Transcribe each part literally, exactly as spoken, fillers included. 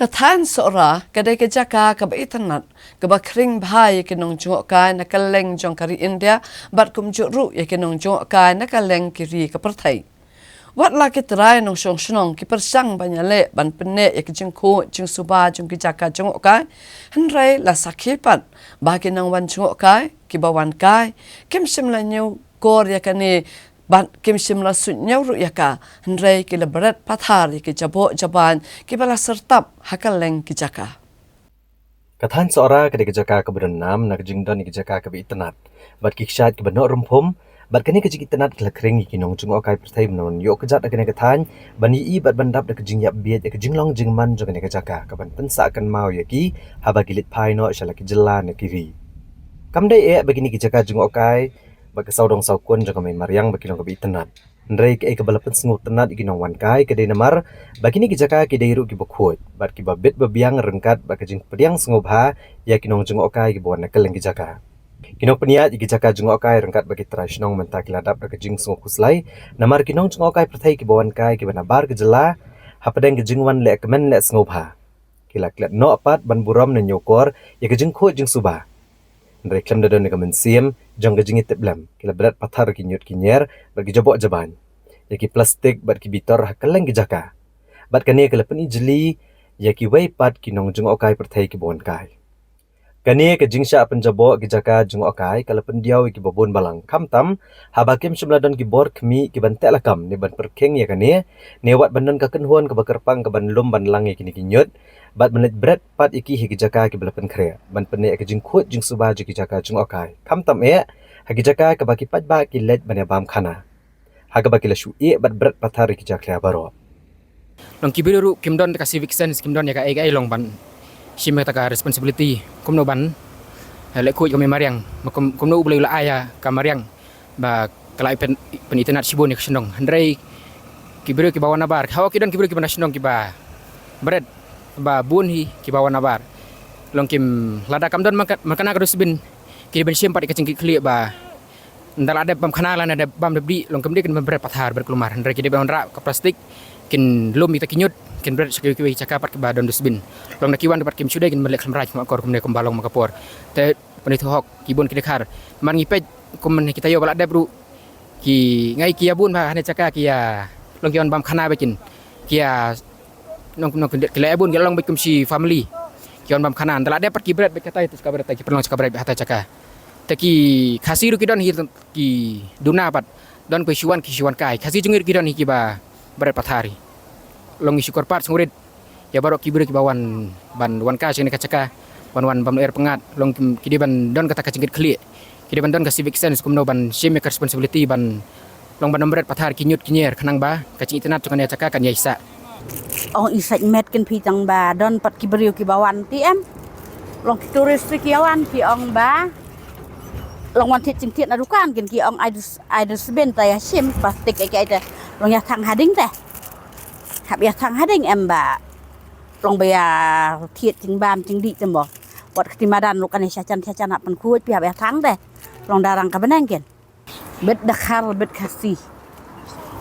Ka thaiñ Sohra ka dei ka jaka kaba itynnad, kaba khring bha ïa ki nongjngohkai na kylleng jong ka ri India, bad kumjuh ruh ïa ki nongjngohkai na kylleng ki ri ka pyrthei. Wat la ki trai nongshong shnong ki pyrshang ban ïaleh ban pynneh ïa ki jingkhuid jingsuba jong ki jaka jngohkai, hynrei la sakhi pat ba ki nongwan jngohkai kiba wan kai kim shym la ñiewkor ïa kane, bad kim shym la suidñiew ruh ïa ka, hynrei ki la bret pathar ïa ki jaboh jabain kiba la syrtap ha kylleng ki jaka. Ka thaiñ Sohra ka dei ka jaka kaba don nam na ka jingdon ïa ka jaka kaba itynnad bad ki kshaid kiba noh rymphum, bad kane ka jingitynnad ka la khring ïa ki nongjngohkai pyrthei ban wan ïoh kjat ha kane ka thaiñ, ban ïohi bad ban dap da ka jingïap bieit ïa ka jinglong jingman jong kane ka jaka, kaban pynsah kynmaw ïa ki haba ki leit phai noh sha la ki jylla ne ki ri. Kam dei eh ba kine ki jaka jngohkai bad ka sawdong sawkun jong ka mei mariang ba ki long kaba itynnad. Hynrei kaei kaba la pynsngewtynnad ïa ki nongwan kai ka dei namar ba kine ki jaka ki dei ruh kiba khuid bad kiba bit ba biang ryngkat bad ka jingpdiang sngewbha ïa ki nongjngohkai kiba wan na kylleng ki jaka. Ki nongpynïaid ïa ki jaka jngohkai ryngkat bad ki trai shnong mynta ki la dap da ka jingsngewkhuslai, namar ki nongjngohkai pyrthei kiba wan kai kiba nabar ka jylla, hapdeng ka jingwan leh kmen leh sngewbha, ki la klet noh pat ban burom ne ñiewkor ïa ka jingkhuid jingsuba. Hynrei khlem da don ïa ka mynsiem jong ka jingïatiplem, ki la bret pathar ki ñiut ki ñier bad ki jaboh jabain, ïa ki plastik bad ki bitor ha kylleng ki jaka. Bad kane ka la pynijli ïa kiwei pat ki nongjngohkai pyrthei kiba wan kai. Kane ka jingshah pynjaboh ki jaka jngohkai ka la pyndiaw ïa kiba bun balang, khamtam haba kim shym la don ki bor khmih kiban teh lakam ne ban pyrkhing ïa kane, ne wat ban don ka kynhun kaba kyrpang kaban lum ban lang ïa kine ki ñiut, bad ban leit bret pat ïa ki ha ki jaka kiba la pynkhreh ban pynneh ïa ka jingkhuid jingsuba jong ki jaka jngohkai, khamtam eh ha ki jaka kaba ki paidbah ki leit ban ïabam khana, ha kaba ki la shu ïeh bad bret pathar ïa ki jakhlia baroh. Long ki briew ruh kim don ka civic sense, kim don ïa kaei kaei long ban shim ïa kata ka responsibility kumno ban, eh, leh khuid ka mei mariang, ba kum, kumno U Blei u la ai ïa ka mariang ba ka la pyn, pynitynnad shibun ïa ka shnong. Hynrei ki briew kiba wan nabar, hawa ki don ki briew kiba na shnong kiba bret ba bun hi kiba wan nabar. Long kim, lada kam don man ka, man kane ka dustbin, ki dei ban shim pat ïa ka jingkitkhlieh ba ynda la dep bam khana lane dep bam dep dih, long kim dei kin bret pathar bret kulmar, hynrei ki dei ban wanrah ka plastik, kin lum ïa kita ki ñiut, kin bret sha kiwei kiwei ki jaka pat kiba don dustbin. Long na ki wan pat kim shu dei kin ban leh khlem raij kum akor kumne kumba long man ka por. Te pynithuh hok ki bun ki dkhar. Namar ngi peit kum ne kita ïoh ba la dep ruh, ki ngai ki ïa bun bha hane jaka ki ïa, long ki wan bam khana beit kin, ki ïa nong, nong, ki la ïa bun ki la long beit kum shi family. Ki wan bam khana, ynda la dep pat ki bret beit katai, te ka bret, ki pynlong ka bret beit hatai jaka. Te ki Khasi ruh ki don hi ki duna pat, don ko shu wan ki shu wan kai. Khasi jong ngi ruh ki don hi kiba bret pathar hi. Long ngi shukor pat sngewrit ïa baroh ki briew kiba wan ban wan kai sha kane ka jaka, ban wan bam lyer pyngngad, long ki, ki dei ban don kata ka jingkitkhlieh, ki dei ban don ka civic sense kumno ban shim ïa ka responsibility ban long ban ym bret pathar ki ñiut ki ñier, khnang ba ka jingitynnad jong kane ka jaka kan ïai sah. Ong i sait met kin phi tang ba don pat ki briew kiba wan te em. Long ki tourist ki ïa wan ki ong ba long wan thied jingthied na dukan kin ki ong ai dus, ai dustbin te ïa shim plastik ïa ki ai te. Long ïa thang hading te. Hap ïa thang hading em ba long ba ïa thied jingbam jingdih te mo. Wat kti madan ruh kane sha jan sha jan hap pynkhuid phi hap ïa thang te. Long da rang ka bneng kin. Bet dkhar bet Khasi.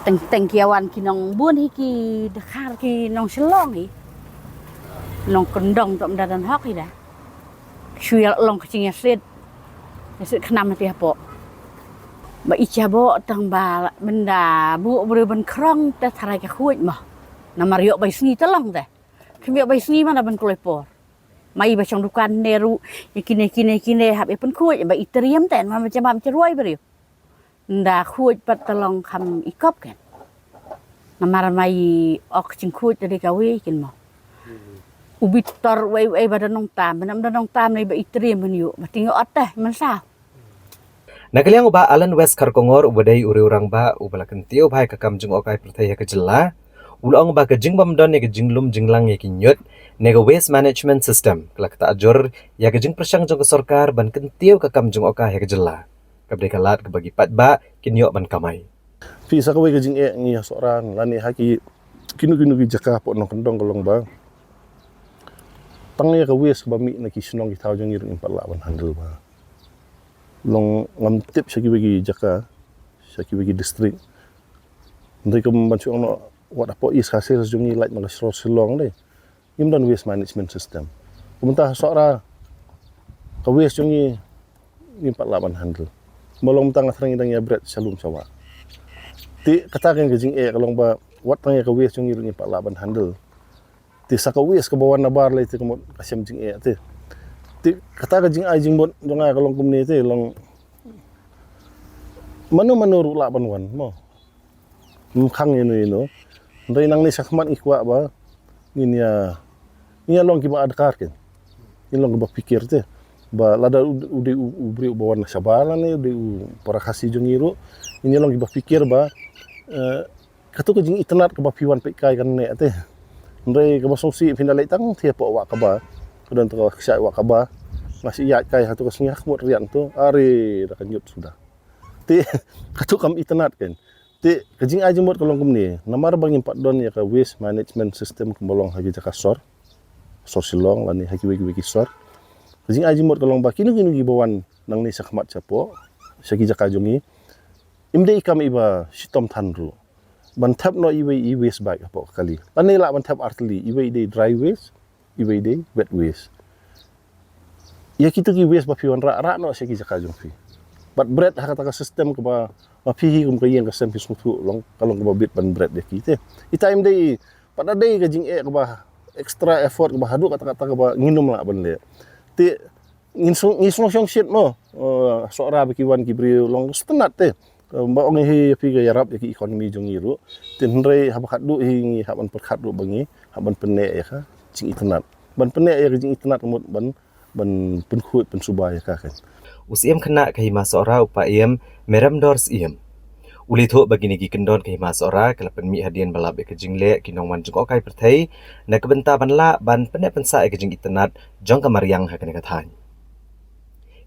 Teng teng ki ïa wan ki nong bun hi ki dkhar ki nong Shillong hi. Nong kyndong to ym da don hok hi da. Shu ïa long ka jingïasit. Ïasit khnam te hapoh. Ba i jaboh tang ba mynda buh briew ban khrong te tharai ka khuid mo. Namar ïoh bai sngi te long te. Kham ïoh bai sngi mana ban kloi por. Mai ba shong dukan ne ruh ïa kine kine kine hap ïa pynkhuid ba i triem te namar ma jam ma jam ruai briew. Nda khuid pat te long kham i kop ken. Namar ma i ok jingkhuid te dei kawei ken mo. U bit tor wei wei ba da nongtam, ba nam da nongtam nei ba i triem ban ïoh, ba ting ot te man sa. Na ka liang u Bah Allan West Kharkongor uba dei u riew rangbah uba la kyntiew bha ïa ka kam jngohkai pyrthei ha ka jylla, u la ong ba ka jingbym don ïa ka jinglum jinglang ïa ki ñiut ne ka waste management system ka la ktah jur ïa ka jingpyrshang jong ka sorkar ban kyntiew ka kam jngohkai ha ka jylla. Kaba dei ka lad kaba ki paidbah kin ïoh ban kamai. Phi sa kawei ka jingeh ngi ha Sohra lane ha ki kino kino ki jaka hapoh Nongkyndong ka long ba tang ïa ka waste ba mih na ki shnong ki thaw jong ngi ruh ngim pat lah ban handle ba. Long ngam tip sha kiwei ki jaka, sha kiwei ki district. Hynrei kum ban shu ong noh wat hapoh East Khasi Hills jong ngi lait ma ka shnong Shillong dei. ngim don waste management system. Kumta ha Sohra ka waste jong ngi ngim pat lah ban handle. Mo long mynta nga thrang ngi dang ïa bret sha lum sha wah. Te kata ka jingeh ka long ba wat tang ïa ka waste jong ngi ruh ngim pat lah ban handle. Te sa ka waste kaba wan nabar lei te ka mut ka shem jingeh te. Te kata ka jingai jingmut jong nga ka long kumne te long mano mano ruh lah ban wan mo. Ym khang ïano ïano. Hynrei nangne shakhmat ngi kwah ba ngin ïa ngin ïa long kiba adkar ken. Ngin long kiba pyrkhat te ba lada u, u dei u, u briew uba wan na shabar lane u dei u para Khasi jong ngi ruh ngin ïa long kiba pyrkhat ba eh, katu ka jingitynnad kaba phi wan peit kai kane te. Hynrei kaba sngewsih phin da leit tang te hapoh wah kaba ka don tu ka kshaid wah kaba nga shu ïaid kai ha tu ka sngi ha khmut rian tu are da ka ñiut suda. Te katu kam itynnad ken. Te ka jingai jingmut ka long kumne namar ba ngim pat don ïa ka waste management system kumba long ha ki jaka sor, sor Shillong lane ha kiwei kiwei ki sor. Ka jingai jingmut ka long ba kino kino kiba wan nangne shakhmat shapoh sha ki jaka jong ngi im dei i kam iba shitom than ruh ban thep noh iwei i waste bag hapoh ka kali. Lane lah ban thep artylli, iwei i dei dry waste, iwei i dei wet waste. Ïa kitu ki waste ba phi wanrah rah noh sha ki jaka jong phi. Bad bret ha kata ka system kaba ma phi hi kum ka ïing ka sem phi sngewthuh long ka long kaba bit ban bret ïa ki te. Ita im dei pat da dei ka jingeh kaba extra effort kaba haduh kata kata kaba ngin ym lah ban leh. Te ngin song ngin song shong shit mo. Eh, Sohra ba ki wan ki briew long sngewtynnad te. Eh, ba ong hi phi ka ïarap ïa ki economy jong ngi ruh. Te hynrei haba khatduh hi ngi hap ban pyrkhat ruh ba ngi hap ban pyneh ïa ka jingitynnad. Ban pyneh ïa ka jingitynnad ka mut ban ban pynkhuid pynsuba ïa ka kan. U Syiem Khynnah ka Hima Sohra u Paiem Meremdor Syiem u la ïathuh ba kine ki kyndon ka Hima Sohra ka la pynmih hadien ba lap ïa ka jingleh ki nongwan jngohkai pyrthei na ka bynta ban lah ban pynneh pynsah ïa ka jingitynnad jong ka mariang ha kane ka thaiñ.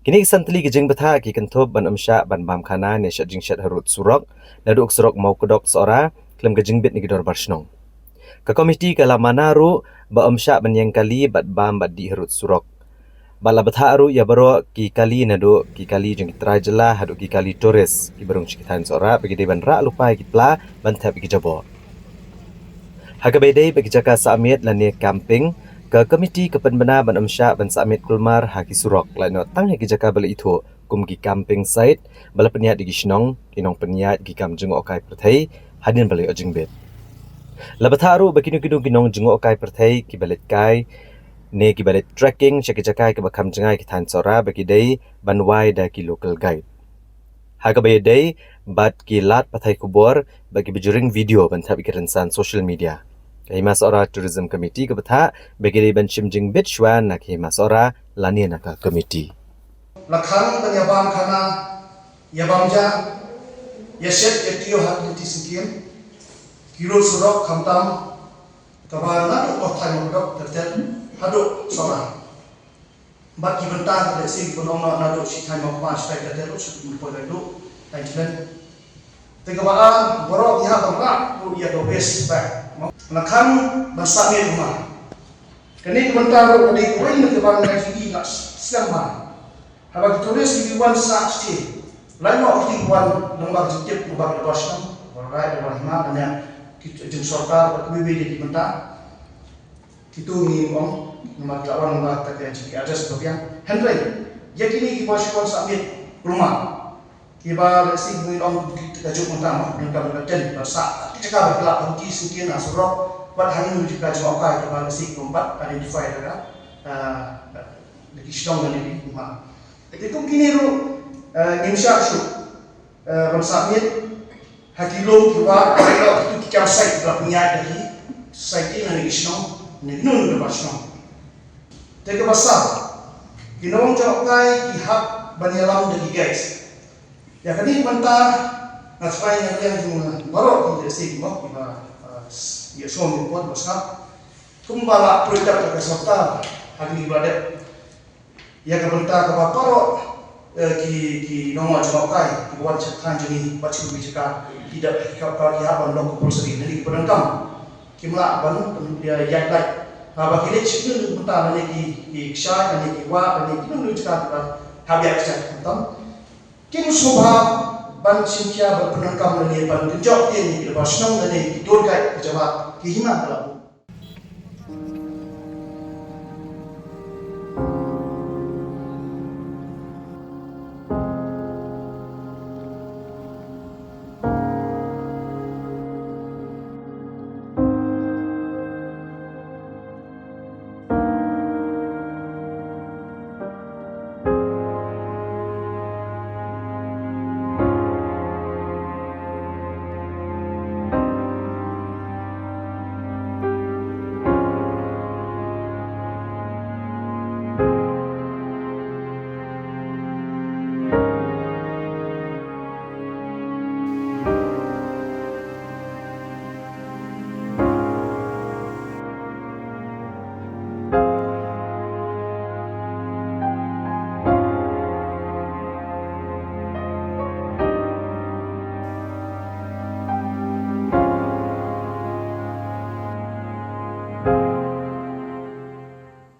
Kine ki san tylli ki jingbthah ki kynthup ban ym shah ban bam khana ne shet jingshet harud surok naduh ka surok Mawkdok Sohra khlem ka jingbit na ki dorbar shnong. Ka komiti ka la mana ruh ba ym shah ban ïeng kali bad bam bad dih harud surok. Bad la bthah ruh ïa baroh ki kali naduh ki kali jong ki trai jylla haduh ki kali tourist kiba rung sha ki thaiñ Sohra ba ki dei ban rah lypa ïa ki pla ban thep ïa ki jaboh. Ha kaba ïadei bad ki jaka sah miet lane camping, ka komiti ka pynbna ban ym shah ban sah miet kulmar ha ki surok lait noh tang ha ki jaka ba la ithuh kum ki camping site ba la pynïaid da ki shnong, ki nongpynïaid ki kam jngohkai pyrthei hadien ba la ïoh jingbit. La bthah ruh ba kino kino ki nongjngohkai pyrthei kiba leit kai ne kiba leit trekking sha ki jaka kiba kham jngai ki thaiñ Sohra ba ki dei ban wai da ki local guide. Ha kaba ïadei bad ki lad pathai khubor bad kiba juring video ban thep ïa ki rynsan social media, ka Hima Sohra Tourism Committee ka bthah ba ki dei ban shim jingbit shuwa na ka Hima Sohra lane na ka komiti. La khang ban ïa bam khana, ïa bam ja, ïa shet ïa tiew ha ki lynti syngkien, ki rud surok khamtam kaba naduh Mawthai Mawkdok ter ter haduh Sohra. Bad ki bynta ka lehse ki ban ong naduh shi thaiñ Mawkma, shi thaiñ ter ter, shi thaiñ Mawkma, shi thaiñ Jlen. Te kaba ar baroh ki hap ban rah ruh ïa ka waste bag. La khang ban sah miet kumne. Kane ka bynta ruh ka dei kawei na kaba nga ïohi nga slem bha. Haba ki tourist ki wan sah shatei, lait noh ki wan lyngba ka jingtip lyngba ki dorbar shnong, ba rai ba hima lane ki jingsorkar ba kiwei kiwei de ki bynta. Kito ngi ong namar ki la wan lyngba kata ka G P address ba biang. Hynrei ïa kine kiba shu wan sah miet kulmar, kiba lehse ngi ong ki ka juk mynta ma ngi kam ka ten ba sah ki jaka ba ki la ong ki sngewthuh na surok bad ha ngi jaka jngohkai kiba lehse ki ym pat identify da ka, ah, da ki shnong lane ki hima. Te kum kine ruh, eh, ngim shah shuh, eh, ban sah miet ha ki lum ki wah, ha ki lok, ha ki campsite ba la pynïaid da ki society lane ki shnong, ne ki nongdorbar shnong. Te kaba saw, ki nongjngohkai ki hap ban ïalam da ki guides. Ïa kane ka bynta nga tharai nga ïa jong baroh ki lehse ki mok kiba, eh, ïa sngewbha ki mok ba sngap. Kumba la pynlong da ka sorkar ha kine kiba la dep. Ïa ka bynta kaba baroh, eh, ki, ki nongjngohkai kiba wan sha thaiñ jong ngi bad sha kiwei jaka ki dep, ki hap ban long compulsory lane kiba donkam kim lah ban, ïa, ïaid lait. Haba ki leit sha kine ki bynta lane ki, ki kshaid lane ki wah lane ki nongdie jaka kiba hap ïaid kshaid khamtam. Kim sngewbha ban shim khia ban pyndonkam lane ban kynjoh ïa ki dorbar shnong lane ki tour guide kiba jam ki hima ba la